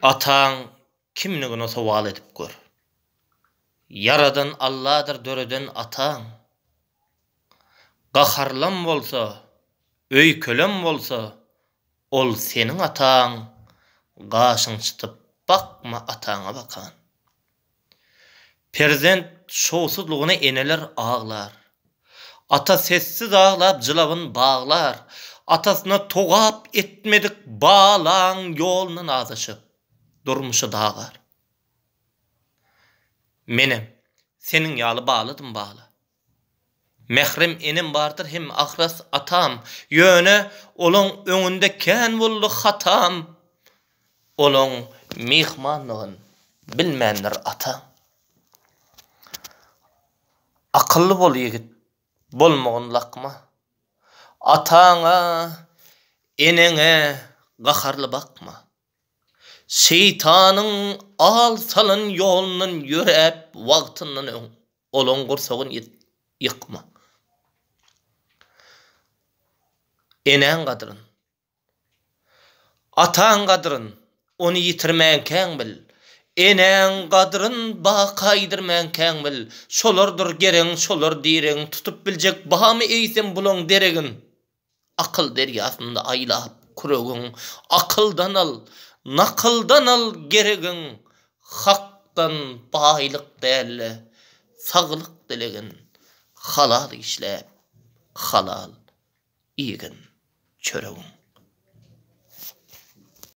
Ataň kimligine sowal edip gör. Ýaradan Alladyr döreden ataň. Gaharlam bolsa, öýkelem bolsa, ol seniň ataň, gaşyň çytyp bakma ataňa bakan. Perzent şowsuzlygyna eneler aglar. Ata sessiz aglap jylawyn baglar. Atasyna togap etmedik balaň ýolundan azaşyp, durmuşy dagar. Menem seniň ýaly baladym bala. Mährem enem bardyr hem ahras atam, Ýöne olaň öňünde kän boldy hatam, Olaň myhmanlygyn bilmändir ataň. Akylly bol ýigit, bolmagyn lakma, Ataňa, eneňe gaharly bakma. Şeýtanyň al salan ýolundan ýöräp wagtyndan öň. Olaň gursagyn ýykma. Enäň gadryn, ataň gadryn, ony ýitirmänkäň bil. Enäň gadryn baka iýdirmänkäň bil. Şolardyr geregiň, şolar diregiň, tutup biljek barmy eýsem bulaň deregin? Akyl derýasynda aýlap küregiň, Akyldan al, nakyldan al geregiň, Hakdan baýlyk däl-de, saglyk dilegin, Halal işläp, halal iýgin çöregiň.